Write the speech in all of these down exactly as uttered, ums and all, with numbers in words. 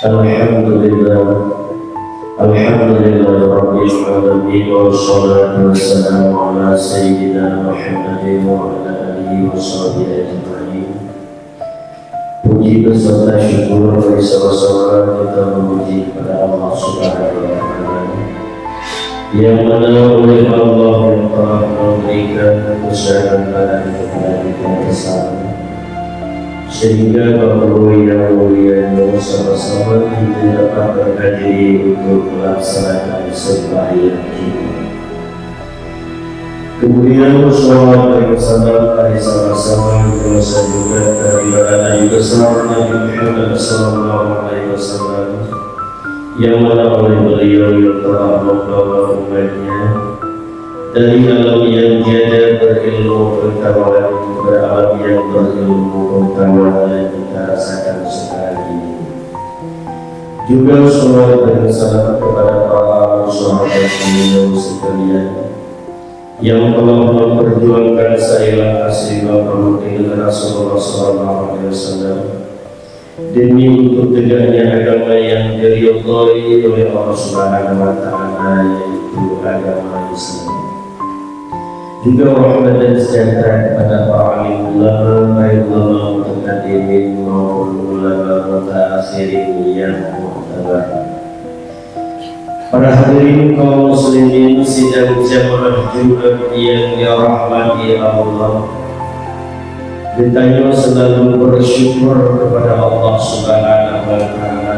Alhamdulillah. Alhamdulillah Rabbil Alamin. Wassalatu wassalamu ala Sayyidina Muhammadin wa ala alihi wa sahbihi ajma'in. Puji beserta syukur mari sama-sama kita memuji kepada Allah Subhanahu wa Ta'ala, yang mana oleh Allah yang telah memberikan kesehatan badan kepada kita bersama, sehingga bak uroe nyang mulia nyoe sama-sama kita dapat berhadiri untuk melaksanakan sembahyang Jumat. Kemudian, selawat dan salam mari sama-sama kita sanjungkan kehadirat Nabi besar Nabi Muhammad sallallahu alaihi wasallam, yang mana oleh beliau yang telah membawa umatnya dari alam yang tiada berilmu pengetahuan ke alam yang berilmu pengetahuan yang kita rasakan sekarang ini. Juga selawat dan salam kepada para sahabat beliau sekalian yang telah memperjuangkan seilah kasih Bapak dengan Rasulullah sallallahu alaihi wasallam demi untuk tegaknya agama yang diridhai oleh Allah Subhanahu wa Ta'ala, yaitu agama Islam. Juga rahmat dan sejahtera kepada para alim ulama, baik ulama mutaqaddimin maupun ulama mutaakhirin yang mu'tabar. Para hadirin kaum muslimin sidang jamaah Jumat yang dirahmati Allah, geutanyoe selalu bersyukur kepada Allah Subhanahu wa Ta'ala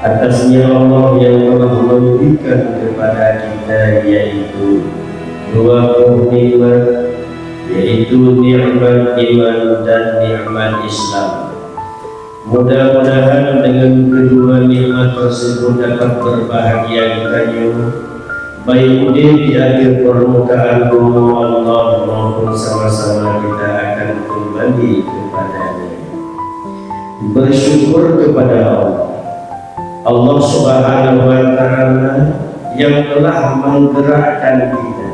atas nikmat Allah yang telah memberikan kepada kita, yaitu dua buah nikmat, yaitu nikmat iman dan nikmat Islam. Mudah-mudahan dengan kedua nikmat tersebut dapat berbahagia geutanyoe, baik udeb di ateueh permukaan bumoe Allah maupun sama-sama kita akan kembali kepada-Nya. Bersyukur kepada Allah, Allah Subhanahu wa Ta'ala yang telah menggerakkan kita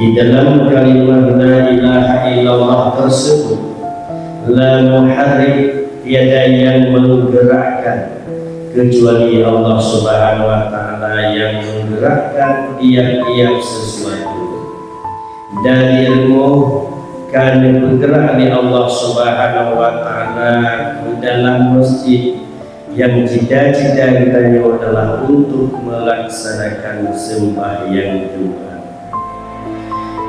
di dalam kalimah la ilaha illallah tersebut. La muharrik, tiada yang menggerakkan kecuali Allah Subhanahu wa Ta'ala yang menggerakkan tiap-tiap sesuatu. Dari rumoh ka neupeugerak lé Allah Subhanahu wa Ta'ala ke dalam masjid yang cita-cita geutanyoe adalah untuk melaksanakan sembahyang Jumat.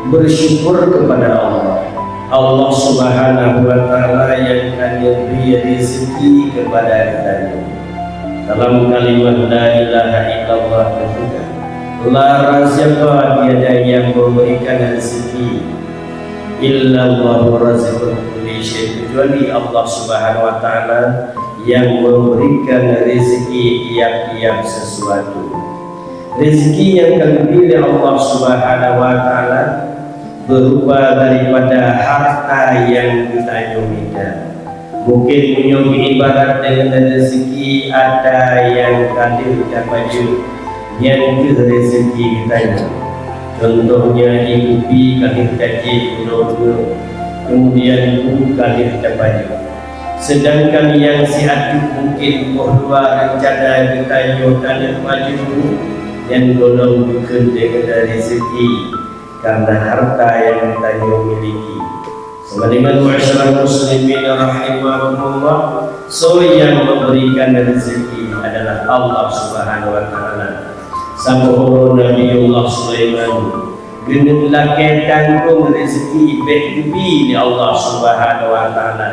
Bersyukur kepada Allah, Allah Subhanahu wa Ta'ala yang ka neubri rezeki kepada geutanyoe. Dalam kalimah la ilaha illallah geupeugah, la raziqa, tiada yang memberikan rezeki, illallahu raziqu kulli syai, kecuali Allah Subhanahu wa Ta'ala yang memberikan rezeki tiap-tiap sesuatu. Rezeki nyang ka geubri lé Allah Subhanahu wa Ta'ala berupa daripada harta nyang geutanyoe mita. Mungkin meunyoe geuibarat deungon rezeki atra nyang ka lheueh tapajoh, nyan kheueh rezeki geutanyoe. Contohnya, ié kupi ka lheueh tajieb unoe-unoe, kemudian bu ka lheueh tapajoh. Sedangkan nyang siat teuk mungkin poh dua reuncana geutanyoe ka lheueh pajoh bu, nyan gohlom geukheun deungon rezeki karena harta nyang geutanyoe miliki. Sama dengan ma'asyiral muslimin rahimakumullah, soe nyang memberikan rezeki adalah Allah Subhanahu wa Ta'ala. Saboh uroe Nabiullah Sulaiman geuneuk lakée tangkong rezeki bék geubri lé Allah Subhanahu wa Ta'ala.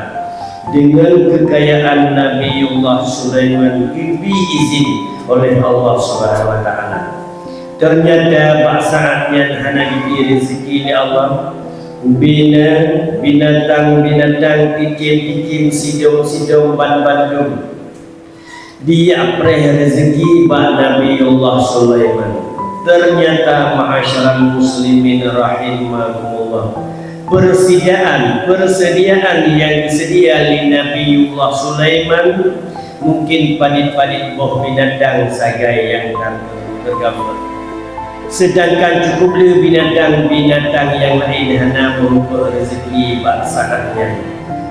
Deungon keukayaan Nabiullah Sulaiman geubri izin oleh Allah Subhanahu wa Ta'ala. Ternyata bak saát nyan hana geubri rezeki lé Allah. Bina, binatang-binatang, cicém-cicém, sidom-sidom, ban-bandum dijak preh rezeki bak Nabiullah Sulaiman. Ternyata, ma'asyiral muslimin rahimakumullah, persediaan, persediaan nyang diseudia lé Nabiullah Sulaiman mungkin padit-padit boh binatang sagai nyang ka teugambar. Sedangkan cukup le binatang-binatang nyang laén hana meurumpok rezeki bak saát nyan.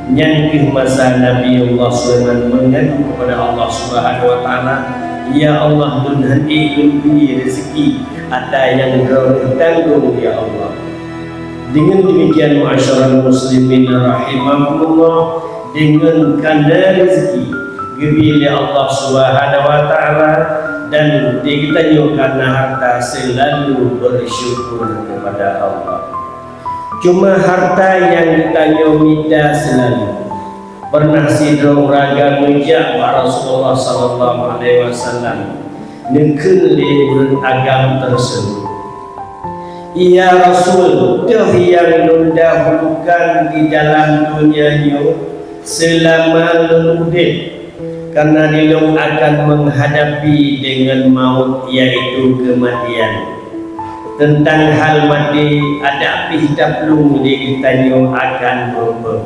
Nyan kheueh masa Nabi Allah Sulaiman meungadu kepada Allah Subhanahu wa Taala, "Ya Allah, lôn hana lôn bri rezeki ata nyang Droeneuh tanggong, ya Allah." Deungon demikian, ma'asyiral muslimin rahimakumullah, deungon kana rezeki geubri lé Allah Subhanahu wa Taala, dan di geutanyoe kana harta, seulalu bersyukur kepada Allah. Cuma harta nyang geutanyoe mita seulalu. Pernah sidroe ureueng agam meujak bak Rasulullah sallallahu alaihi wasallam, neukheun lé ureueng agam teurseubut, "Ya Rasul, toh nyang lôn dahulukan di dalam donya nyoe seulama lôn udeb, karena lôn akan menghadapi dengan maut, yaitu kematian." Teuntang hal maté, adak pih taplueng lé geutanyoe akan meurumpok.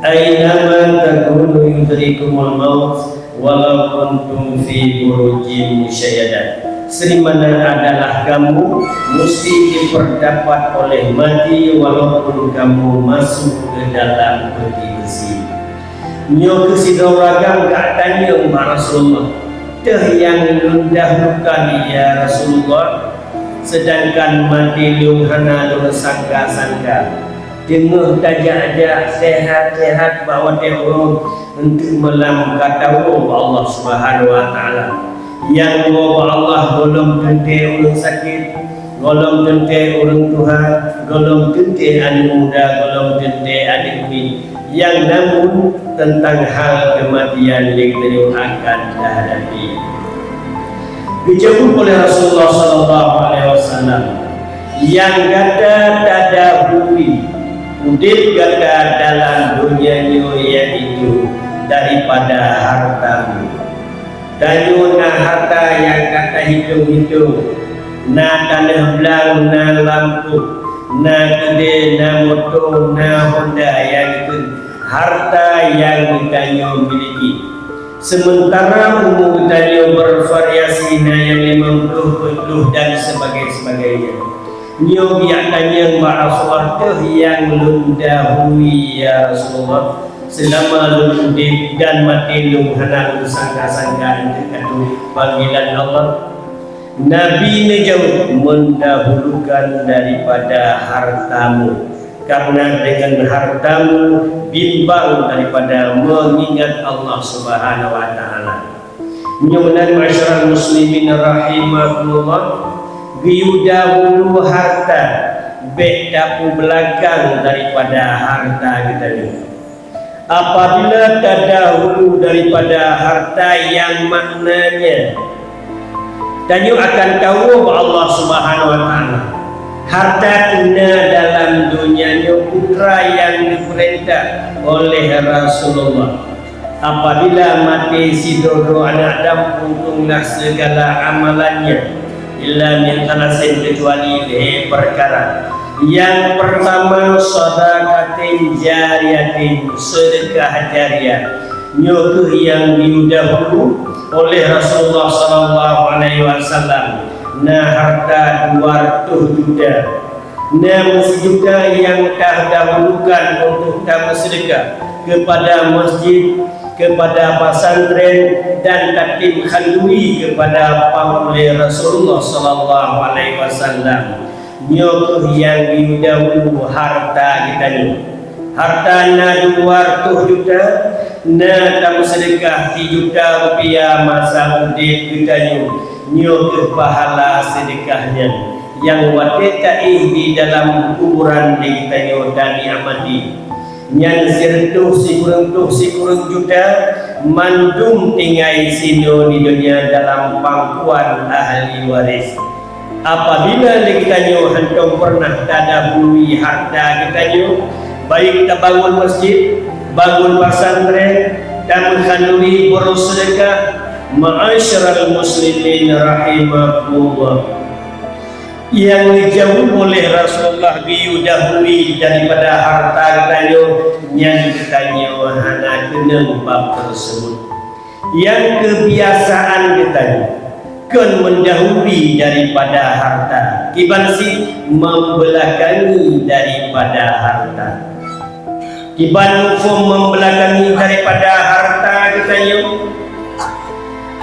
"Ainama takunu yudrikumul maut walau kuntum fi burujin musyayadah." Serimana adalah kamu, musti diperdapat oleh maté walaupun kamu masuk ke dalam peti besi. Nyoe kheueh sidroe ureueng agam geutanyong bak Rasulullah, "Toh nyang lôn dahulukan, ya Rasulullah, sedangkan maté lôn hana lôn sangka-sangka? Teungoh tajak-jak sehat-sehat bak watée uroe, eunteuk malam ka tawoe bak Allah Subhanahu wa Taala. Nyang woe bak Allah gohlom teuntée ureueng sakét, gohlom teuntée ureueng tuha, gohlom teuntée aneuëk muda, gohlom teuntée aneuëk miet. Nyang namun teuntang hal keumatian lé geutanyoe akan tahadapi." Geujaweueb oleh Rasulullah sallallahu alaihi wasallam, "Nyang gata tadahului udeb gata dalam donya nyoe, yaitu daripada hartamu." Tanyoe na harta nyang ka tahitong-hitong, na taneuh blang, na lampôh, na keudée, na moto, na honda, nyang keuh harta nyang geutanyoe miliki. Seumeuntara umu geutanyoe beuvariasi, na nyang limong ploh, peuet ploh, dan sebagainya. Nyoe geutanyong bak Rasulullah, "Toh nyang lôn dahului, ya Rasulullah, seulama lôn udeb dan maté lôn hana lôn sangka-sangka eunteuk ka trok panggilan Allah?" Nabi neujaweueb, "Meundahulukan daripada hartamu, karena deungon hartamu bimbang daripada meungingat Allah Subhanahu wa Taala." Nyoe nan, ma'asyiral muslimin rahimakumullah, geuyue dahulu harta, bék tapeubeulakang daripada harta geutanyoe. Apabila tadahulu daripada harta, nyang maknanya tanyoe akan tawoe bak Allah Subhanahu wa Taala. Harta teuh na dalam donya nyoe, putra nyang geupeurintah oleh Rasulullah. Apabila maté sidroe-droe aneuëk Adam, puntônglah seugala amalannya, illa min thalatsin, kecuali lhée peukara. Nyang peurtama, shadaqatin jariyatin, seudeukah jariah. Nyoe kheueh nyang geuyue dahulu oleh Rasulullah sallallahu alaihi wasallam, na harta dua reutôh juta. Na meusijuta nyang tadahulukan untuk tameuseudeukah keupada masjid, keupada pesantren, dan tatem khanduri keupada pangulée Rasulullah sallallahu alaihi wasallam. Nyoe kheueh nyang geuyue dahulu harta geutanyoe. Harta na dua reutôh juta, na tameuseudeukah sijuta rupiah masa udeb geutanyoe. Nyoe kheueh pahala seudeukah nyan, nyang watée taéh di dalam kuburan lé geutanyoe tanikmati. Nyan sireutôh sikureueng ploh sikureueng juta, mandum tinggai sinoe di donya dalam pangkuan ahli waréh. Apabila lé geutanyoe hantom peureunah tadahului harta geutanyoe, baik tabangun masjid, bangun pesantren, tameuh khanduri, beureuseudeukah, ma'asyiral muslimin rahimakumullah, nyang geujaweueb oleh Rasulullah geuyue dahului daripada harta geutanyoe, nyan geutanyoe hana keunong bab teurseubut. Nyang keubiasaan geutanyoe kon meundahului daripada harta, kiban cit membeulakangi daripada harta. Kiban muphom membelakangi daripada harta geutanyoe.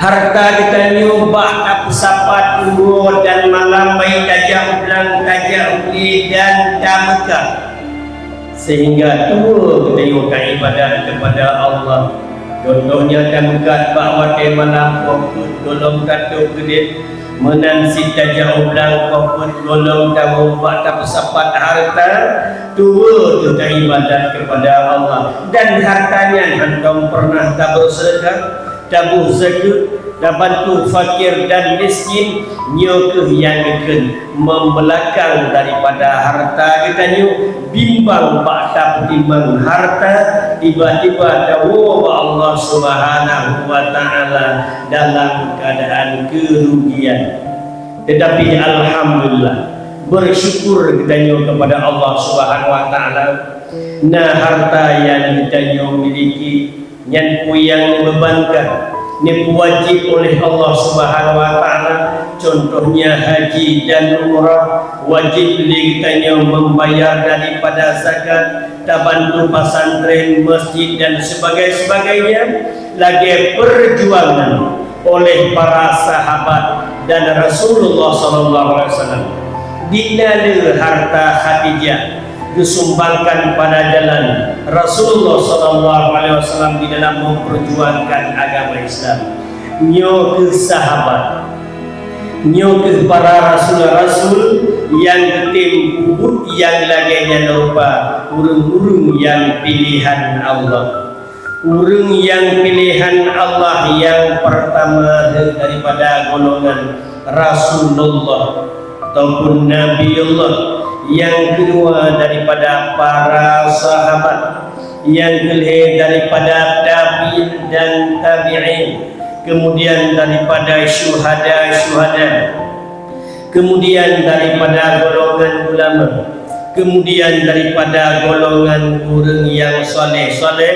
Harta geutanyoe bak tapeusapat uroe dan malam, baik tajak u blang, tajak u glé dan tameukat. Sehingga tuwoe geutanyoe ka ibadat kepada Allah. Contohnya tameukat bak watée malam, poh peuet gohlom tatôb keudeh, meunan cit tajak u blang, poh peuet gohlom tawoe bak tapeusapat harta, tuwoe teuh ka ibadat kepada Allah. Dan harta nyan hántom pernah tabeuseudeukah, taboh zakeuet, tabantu fakir dan miskin, nyoe kheueh nyang geukheun membelakang daripada harta geutanyoe, bimbang bak tapeutimang harta, tiba-tiba tawoe bak Allah Subhanahu wa Ta'ala dalam keadaan kerugian. Tetapi alhamdulillah, bersyukur geutanyoe kepada Allah Subhanahu wa Ta'ala, na harta nyang geutanyoe miliki, nyan peue nyang neubeubankan, neupeuwajéb oleh Allah Subhanahu wa Ta'ala, contohnya haji dan umrah, wajéb lé geutanyoe membayar daripada zakat, tabantu pesantren, masjid dan sebagainya, lagée perjuangan oleh para sahabat dan Rasulullah sallallahu alaihi wasallam. Di na le harta Khadijah geusumbangkan pada jalan Rasulullah sallallahu alaihi wasallam di dalam memperjuangkan agama Islam. Nyoe kheueh sahabat, nyoe kheueh para rasul-rasul nyang geutem peubuet nyang lagée nyan rupa, ureuëng-ureuëng nyang pilihan Allah. Ureuëng nyang pilihan Allah nyang peurtama daripada golongan Rasulullah ataupun Nabiullah, nyang keudua daripada para sahabat, nyang keulhée daripada tabi'in dan tabi'in, kemudian daripada syuhada-syuhada, kemudian daripada golongan ulama, kemudian daripada golongan ureuëng nyang saleh-saleh,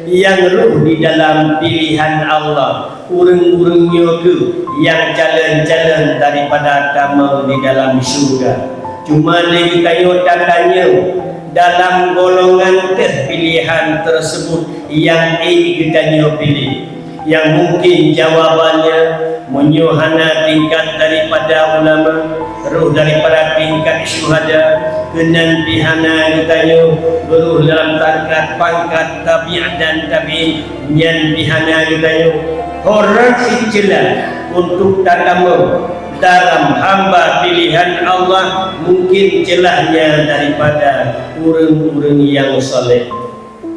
nyang rhoh di dalam pilihan Allah. Ureuëng-ureuëng nyoe kheueh nyang calon-calon daripada tamong di dalam syeuruga. Cuma lé geutanyoe tatanyong, dalam golongan teuh pilihan tersebut nyang ék geutanyoe piléh? Nyang mungkin jawabannya, meunyoe hana tingkat daripada ulama, rhoh daripada tingkat syuhada, keunan pih hana geutanyoe, rhoh dalam tingkat pangkat tabi' dan tabi'in, nyan pih hana geutanyoe. Horeuh cit ceulah untuk tatamong dalam hamba pilihan Allah, mungkin ceulahnya daripada ureuëng-ureuëng nyang saleh.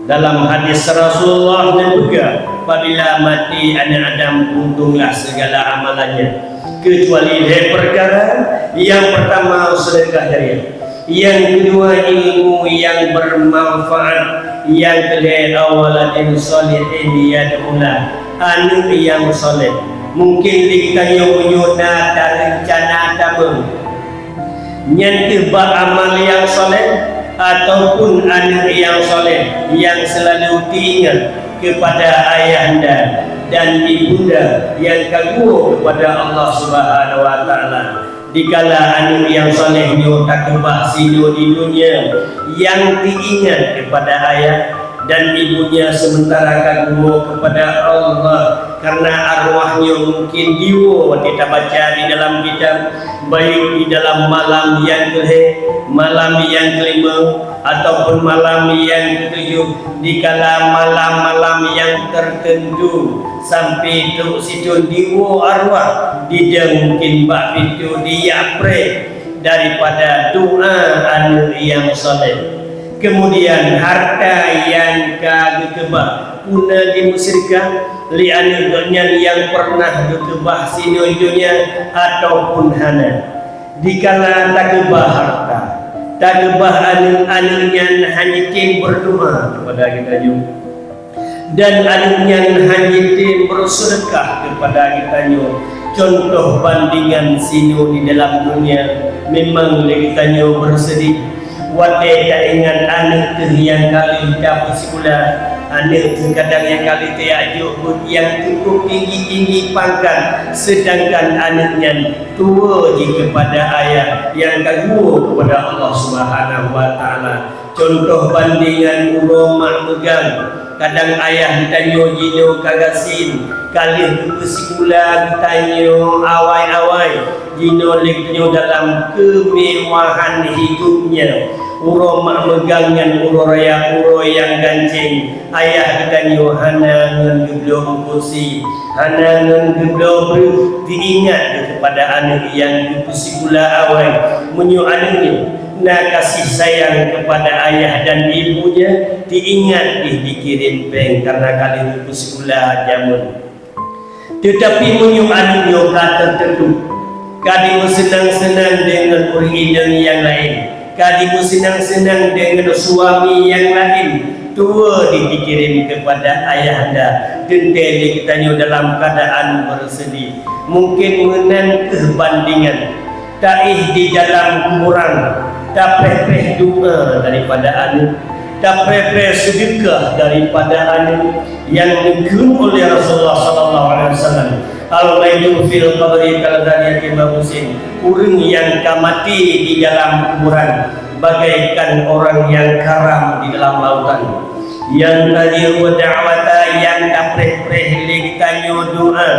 Dalam hadis Rasulullah neupeugah, "Apabila maté aneuëk Adam, puntonglah segala amalannya, kecuali lhée peukara. Nyang peurtama, seudeukah jariah. Nyang keudua, ilmu nyang beumanfaat. Nyang keulhée, aw waladin shalihin yad'u lah, aneuëk nyang saleh." Mungkin di geutanyoe meunyoe na tareuncana tamong, nyan kheueh bak amal nyang saleh ataupun aneuëk nyang saleh nyang seulalu teuingat keupada ayahanda dan ibunda nyang ka geuwoe keupada Allah Subhanahu wa Ta'ala. Dikala aneuëk nyang saleh nyoe takeubah singoh di dunia, nyang teuingat keupada ayah dan ibunya, sementara ka geuwoe keupada Allah, karena arwah nyoe mungkin diwoe watée tabaca di dalam kitab, baik di dalam malam nyang keulhée, malam nyang keulima, ataupun malam nyang ketujoh, dikala malam-malam nyang tertentu, sampai trok sithon diwoe arwah, didong mungkin bak pintoe, dijak preh daripada doa aneuëk nyang saleh. Kemudian harta nyang ka geukeubah, peue na jimeuseudeukah lé aneuëk geuhnyan nyang pernah geukeubah singoh donya ataupun hana? Dikala takeubah harta, takeubah aneuëk, aneuëk nyan hana jitem beudoa keupada geutanyoe. Dan aneuëk nyan hana jitem beuseudeukah keupada geutanyoe. Contoh bandingan singoh di dalam dunia, memang lé geutanyoe beuseudeh watée taingat aneuëk teuh nyang ka lheueh tapeusikula, aneuëk teuh kadang nyang ka lheueh tajak jok buet nyang cukup tinggi-tinggi pangkat, seudangkan aneuëk nyan tuwoe jih keupada ayah nyang ka geuwoe keupada Allah Subhanahu wa Ta'ala. Cuntoh bandingan uroe mak meugang, kadang ayah geutanyoe jinoe ka gasien, ka lheueh geupeusikula geutanyoe awai-awai, jinoe lé geutanyoe dalam keumewahan hidup nyan. Uroe mak meugang nyan uroe raya, uroe nyang gancéng, ayah geutanyoe hana ngon geubloe ukosi, hana ngon geubloe breueh, teuingat keupada aneuëk nyang geupeusikula awai. Meunyoe aneuëk nyoe na kasih sayang keupada ayah dan ibunya, teuingat pih dikirém péng kareuna ka lheueh geupeusikula jameun. Teutapi meunyoe aneuëk nyoe ka teuteupeu, ka jimeuseunang-seunang deungon ureuëng inong nyang laén, ka jimeuseunang-seunang deungon suami nyang laén, tuwoe jih dikirém keupada ayahanda, teuntée lé geutanyoe dalam keuadaan beureuseudeih. Mungken meunan kheueh bandingan. Taéh di dalam kuburan, tapreh-preh doa daripada aneuëk, tapreh-preh seudeukah daripada aneuëk, nyang geukheun oleh Rasulullah sallallahu alaihi wasallam, "Al-maitu fil qabri kal ghariki maghrusin." Ureuëng nyang ka maté di dalam kuburan bagaikan orang nyang karam di dalam lautan. Yantadhiru da'wata, nyang tapreh-preh lé geutanyoe doa.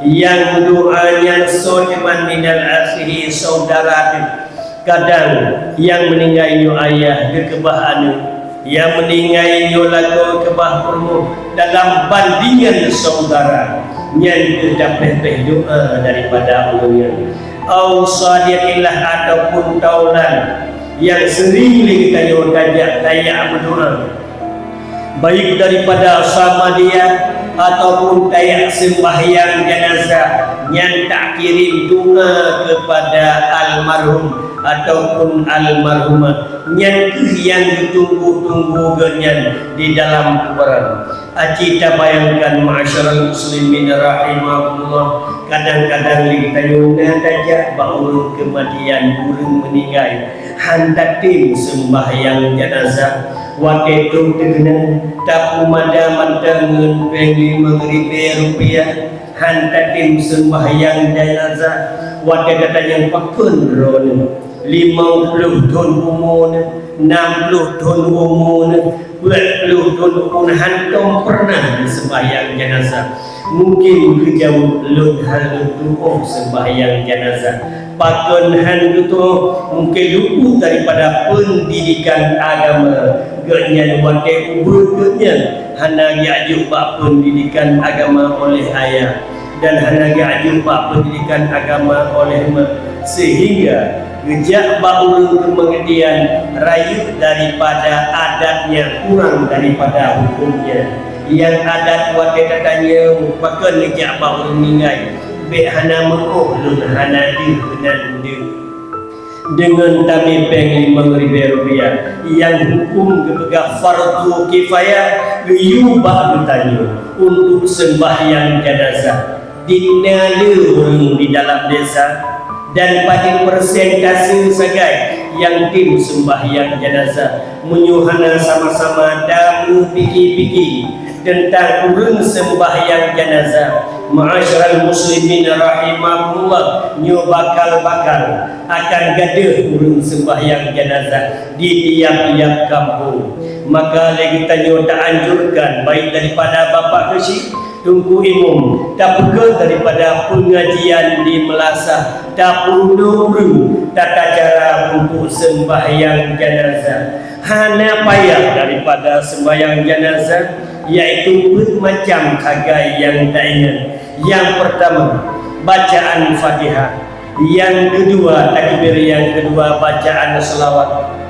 Nyang doa nyan soe teuma? Minal akhi, saudara teuh. Kadang nyang meuninggai nyoe ayah geukeubah aneuëk, nyang meuninggai nyoe lakoe keubah peurumoh, dalam bandingan saudara, nyan kheueh tapreh-preh doa daripada ureuëng nyan. Au sadiqillah, ataupun taulan nyang seuring lé geutanyoe tajak tayak meudoa. Baik daripada samadiyah ataupun tayak seumbahyang janazah, nyan takirém doa keupada almarhum ataupun almarhumah, nyan kheueh nyang geutunggu-tunggu geuhnyan di dalam kuburan. Aci tabayangkan, ma'asyiral muslimin rahimakumullah, kadang-kadang lé geutanyoe na tajak bak ureuëng keumatian, ureuëng meuninggai. Han tatem seumbahyang janazah. Watée trok teukeunong, tapeumada mantong ngon péng limong ribée rupiah. Han tatem seumbahyang janazah. Watée tatanyong pakon droeneuh, limong ploh thon umu neuh, nam ploh thon umu neuh, peuet ploh thon umu neuh, hantom peureunah neuh seumbahyang janazah. Mungken geujaweueb, lôn hana lôn tuoh seumbahyang janazah. Pakon han geutuoh? Mungken luput daripada peundidikan agama. Geuhnyan watée ubeuet geuhnyan hana geujak bak peundidikan agama oleh ayah, dan hana geujak bak peundidikan agama oleh ma, seuhingga geujak bak ureuëng keumatian rayeuk daripada adatnya, kurang daripada hukumnya. Nyang adat watée tatanyong pakon geujak bak ureuëng meuninggai, bék hana meuoh, lôn hana deuh keunan deuh. Deungon tamé péng limong ribée rupiah, nyang hukum geupeugah fardu kifayah, geuyue bak geutanyoe untuk seumbahyang janazah. Di na le ureuëng di dalam desa, dan pajoh persentase sagai nyang tem seumbahyang janazah? Meunyoe hana sama-sama tameupike-pike teuntang ureuëng seumbahyang janazah, ma'asyiral muslimin rahimakumullah, nyoe bakal-bakal akan gadôh ureuëng seumbahyang janazah di tiap-tiap kampung. Maka lé geutanyoe taanjurkan, baik daripada bapak keuchik, teungku imum, tapeugöt daripada peungajian di meulasah, tapeurunoe ureuëng tata cara untuk seumbahyang janazah. Hana payah daripada seumbahyang janazah, yaitu peuet macam sagai nyang taingat. Nyang peurtama, bacaan Fatihah. Nyang keudua, takbir nyang keudua, bacaan seulaweuet.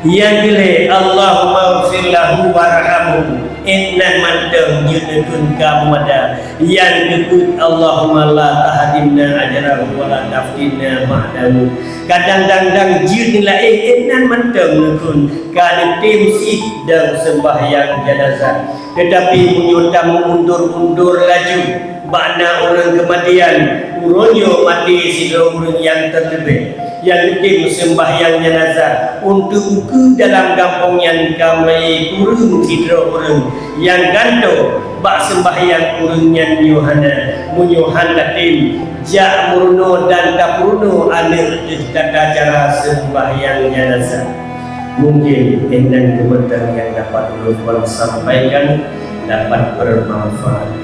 Nyang keulhèe, "Allahummaghfir lahu warhamhu." Inan mantong jeuet neukheun ka meuada. Nyang keupeuet, "Allahumma la tahrimna ajrahu wa la taftinna ba'dahu." Kadang-kadang jeuet neulaén, inan mantong neukheun ka neutem cit dan seumbahyang janazah. Teutapi meunyoe tameuundur-undur laju, bak na ureuëng keumatian, uroe nyoe maté sidroe ureuëng nyang teuleubeh, nyang geutem seumbahyang janazah, untuk ukeue dalam gampông nyan ka meulayeue kureueng sidroe ureuëng nyang gantoe bak seumbahyang ureuëng nyan nyoe hana, meunyoe hana tem, jak meurunoe dan tapeurunoe aneuëk teuh tata cara seumbahyang janazah. Mungkin dengan kebenaran yang dapat ulôn sampaikan dapat bermanfaat.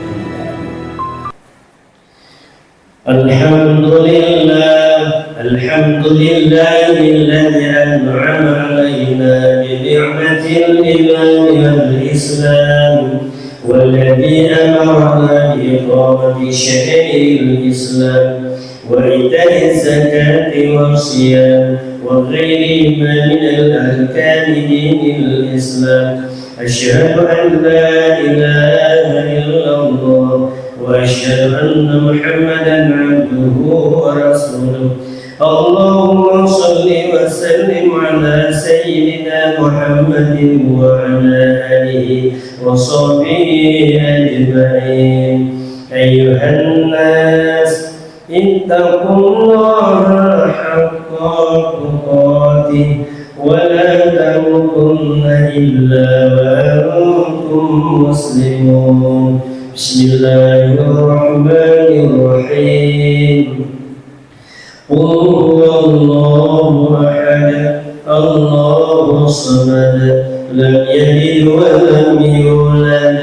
Alhamdulillah, alhamdulillahilladzi an'ama 'alaina bi ni'matil iman wal islam, walladzi amarana bi iqamati sya'airil islam, wa ita'iz zakati was siyam, wa ghairihima minal arkani dinil islam. Asyhadu an la ilaha illallah wa asyhadu anna Muhammadan abduhu wa rasuluh. Allahumma shalli wa sallim ala sayyidina Muhammadin wa ala alihi wa sahbihi ajma'in. Ayyuhan nas, ittaqullaha haqqa tuqatih wa la tamutunna illa wa antum muslimun. Bismillahirrahmanirrahim. Qul huwallahu ahad, Allahus samad, lam yalid wa lam yulad,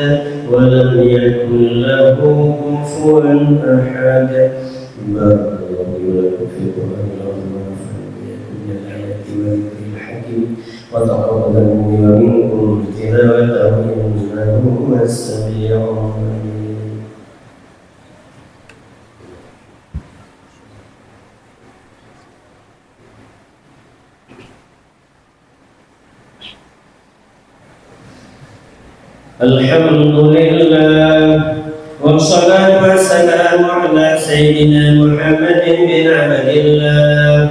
wa lam yakul lahu kufuwan ahad. Barakallahu li wa lakum fil Qur'anil azim wa nafa'ani wa iyyakum minal ayati wa dzikril hakim wa taqabbal minni wa minkum tilawatahu innahu huwas sami'ul alim. Alhamdulillah, wassalatu wassalamu ala sayyidina Muhammadin bin Abdillah.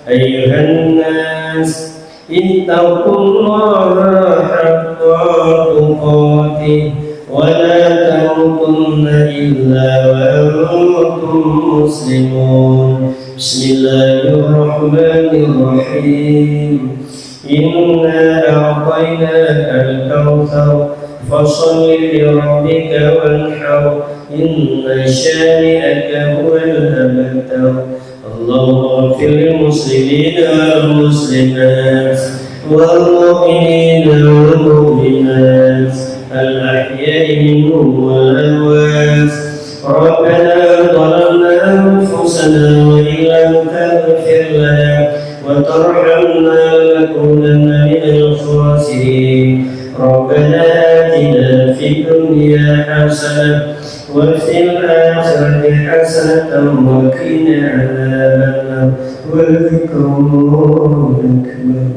Ayyuhan nas, ittaqullaha haqqa tuqatih wa la tamutunna illa wa antum muslimun. Bismillahirrahmanirrahim. Inna a'tainakal kautsar, fasalli li rabbika wanhar, inna syani'aka huwal abtar. Allahumma ighfir lil muslimina wal muslimat, wal mu'minina wal mu'minat, al ahya'i minhum wal amwat. Rabbana zalamna anfusana wa illam taghfir lana wa tarhamna lanakunanna minal khasirin. Rabbana atina fid dunya hasanah wa fil akhirati hasanatan wa qina adzabannar. Wa dzikrullahi akbar.